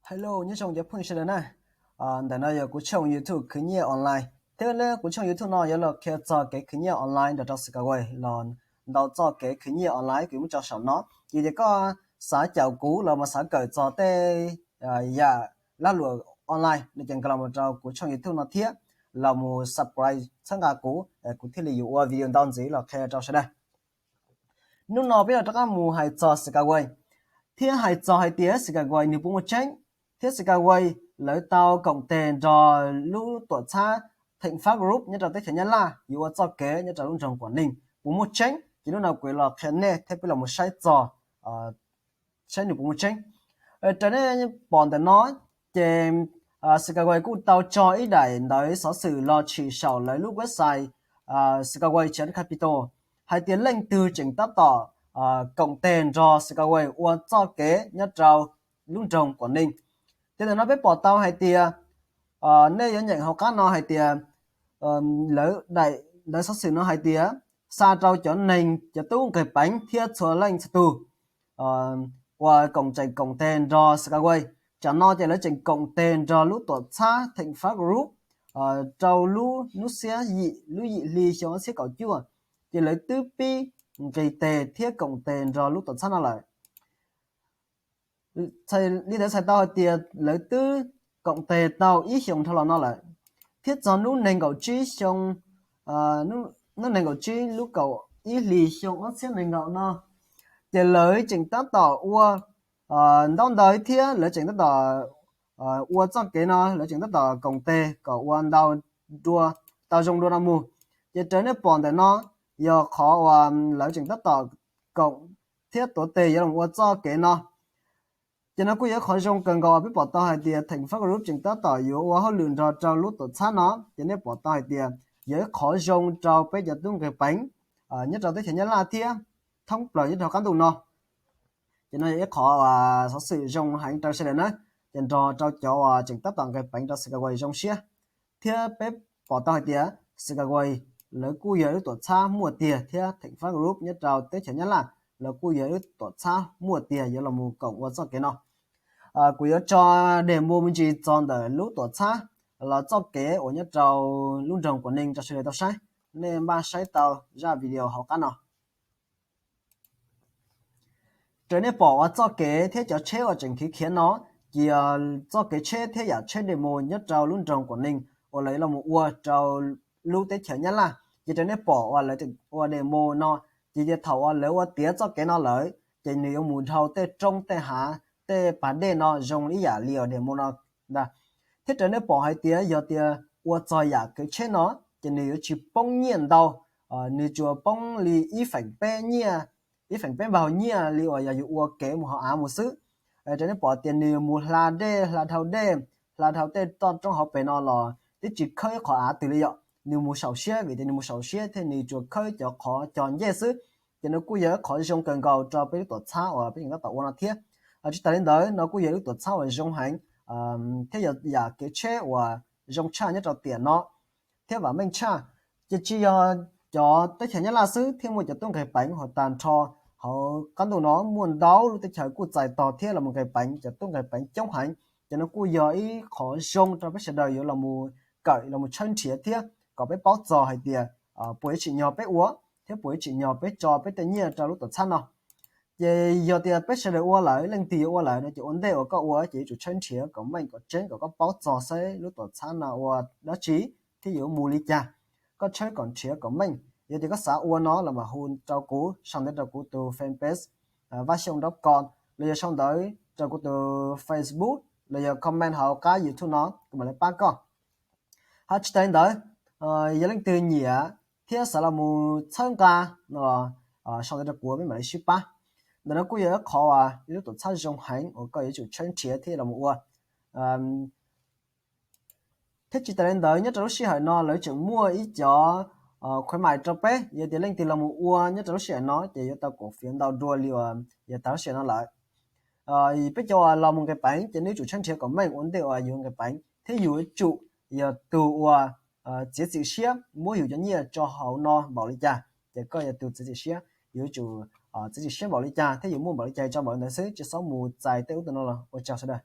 Hello, nyob zoo cov phooj ywg sawv daws na. Ntawm no yog kuv tshooj YouTube khwv nyiaj online. Thiab kuv tshooj YouTube no yuav los qhia txog kev khwv nyiaj online nrog rau Skyway los ntau txoj kev khwv nyiaj online kuv muab tso saum no. Ces tias koj xav caum kuv los mus xav kawm txog tej yam lag luam online no ces nkag los rau kuv tshooj YouTube no thiab los mus subscribe txhawb nqa kuv, kuv thiaj li yuav ua video ntau ntxiv los qhia rau sawv daws. Hnub no peb yuav rov qab mus hais txog Skyway, thiab hais txog hais tias Skyway nws puas muaj tseeb, thiab Skyway lawv tau koom tes nrog lub tuam txhab Theem Fab Group nyob rau teb chaws Nyab Laj yuav ua txoj kev nyob rau lub nroog Quảng Ninh puas muaj tseeb. Ces hnub no kuv yuav los qhia nej thiab peb los mus saib txog saib nws puas muaj tseeb. Raws nej pom ntawm no, ces Skyway kuj tau tso ib daim ntawv xov xwm los tshwm saum lawv lub website Skyway China Capital hais tias leej twg tseem tab tom koom tes nrog Skyway ua txoj kev nyob rau lub nroog Quảng Ninh. Ces ntawm no peb pom tau hais tias, nej yuav nyeem hauv qab no hais tias, lawv daim ntawv xov xwm no hais tias xa rau cov neeg cov tub nqeg peev thiab txhua leej txhua tug uas koom tseem koom tes nrog Skyway. Tsam no ces lawv tseem koom tes nrog lub tuam txhab Theem Fab Group rau lub hnub xiab yim lub yim hli xyoo ob txhiab kaum cuaj, ces lawv twb pib nqis tes thiab koom tes nrog lub tuam txhab no lawm. Li ntawd txhais tau hais tias lawv twb koom tes tau ib xyoos dhau los no lawm, thiab txog hnub nees nkaum tsib xyoo, hnub nees nkaum tsib lub kaum ib hlis xyoo ob txhiab nees nkaum no, ces lawv tseem tab tom ua ntaub ntawv thiab lawv tseem tab tom ua txoj kev no, lawv tseem tab tom koom tes kom ua ntau dua tau zoo dua no mus. Ces raws nej pom ntawm no yog qhov uas lawv tseem tab tom koom thiab tuav tes yuav los ua txoj kev no. Ces no kuj yog ib qhov zoo kawg nkaus peb pom tau hais tias Theem Fab Group tseem tab tom yuav ua hauj lwm nrog rau lub tuam txhab no, ces nej pom tau hais tias yog ib qhov zoo rau peb cov tub nqeg peev nyob rau teb chaws Nyab Laj thiab thoob plaws nyob rau qab ntuj no. Ces no yog ib qhov xov xwm zoo heev rau sawv daws na, ces nrog rau cov uas tseem tab tom nqeg peev rau Skyway zoo siab. Thiab peb pom tau hais tias Skyway lawv kuj yog lub tuam txhab muaj tiag thiab Theem Fab Group nyob rau teb chaws Nyab Laj lawv kuj yog lub tuam txhab muaj tiag yuav los mus koom ua txoj kev no. Kuv yuav tso demo me ntsis txog ntawm lub tuam txhab los txoj kev uas nyob rau lub nroog Quảng Ninh rau sawv daws tau saib. Nej npaj saib tau zaj video hauv qab no. Raws nej pom uas txoj kev thiab cov tsheb uas tseem khiav khiav no, ces txoj kev tsheb thiab yam tsheb demo nyob rau lub nroog Quảng Ninh uas lawv los mus ua rau lub teb chaws Nyab Laj. Ces raws nej pom uas lawv ua demo no, ces tias thaum uas lawv ua tiav txoj kev no lawm, ces nws yuav mus dhau tej roob tej hav tej pas dej no zoo ib yam li uas demo no ntag. Thiab raws nej pom hais tias yog tias ua txog yam kev tsheb no, ces nws yuav tsis poob nyiaj ntau, nws tsuas poob li ib feem peb nyiaj, ib feem peb npaug nyiaj li uas yog yus ua kev mus hauv av mus xwb. Raws nej pom tias nws mus hla dej, hla dhau dej, hla dhau tej toj roob hauv pes no los twb tsis khawb ib qhov av twg li yom. Nws mus saum siab vim tias nws mus saum siab thiab nws tsuas khawb cov qhov cog ncej xwb. Ces no kuj yog ib qhov zoo kawg nkaus rau peb lub tuam txhab uas peb tseem tab tom ua no thiab. Tsis tas li ntawd no kuj yog lub tuam txhab uas zoo heev thiab yog yam kev tsheb uas zoo tshaj nyob rau tiam no thiab vam meej tshaj. Ces tsis yog cov teb chaws Nyab Laj xwb thiab muaj cov tub nqeg peev hauv tag nrho hauv qab ntuj no muaj ntau lub teb chaws kuj txais tog thiab los mus nqeg peev, cov tub nqeg peev coob heev. Ces no kuj yog ib qhov zoo rau peb sawv daws yuav los mus kawm los mus tshawb nrhiav thiab kom peb paub txog hais tias puas yuav tsim nyog peb ua thiab puas yuav tsim nyog peb tso peb tej nyiaj rau lub tuam txhab no. Ces yog tias peb sawv daws ua lawm, leej twg yuav ua lawm no ces ua ntej uas koj ua ces yuav tsum tshawb nrhiav kom meej kom tseeb kom koj paub txog saib lub tuam txhab no ua dab tsi thiab yuav mus li cas. Koj tshawb kom nrhiav kom meej, yog tias koj xav ua no los mam hu rau kuv, sau ntawv rau kuv tus fanpage Vaj Xyooj Dab Ko, los yog sau ntawv rau kuv tus Facebook, los yog comment hauv qab YouTube no kuv mam li pab koj. Ho tsis tas li ntawd, yog leej twg nyiam thiab xav los mus txhawb nqa no los sau ntawv rau kuv peb mam li sib pab. Ntawm no kuj yog ib qhov uas ib lub tuam txhab zoo heev uas koj yuav tsum tshawb nrhiav thiab los mus ua. Thiab tsis tas li ntawd nyob rau lub sij hawm no lawv tseem muaj ib cov khuyến mại rau peb, yog tias leej twg los mus ua nyob rau lub sij hawm no ces yuav tau kom fiav ntau dua li uas yog tag lub sij hawm no lawm. Peb cov uas los mus nqis peev ces nej yuav tsum tshawb nrhiav kom meej ua ntej uas yus nqis peev thiab yus yuav tsum yog tus uas txiav txim siab muab yus cov nyiaj tso hauv no npaum li cas ces koj yog tus txiav txim siab, yus yuav tsum txiav txim siab npaum li cas thiab yus muaj npaum li cas tso npaum li ntawd xwb, tsis txhob mus txais tej ub tej no los ua tsaug sawv daws.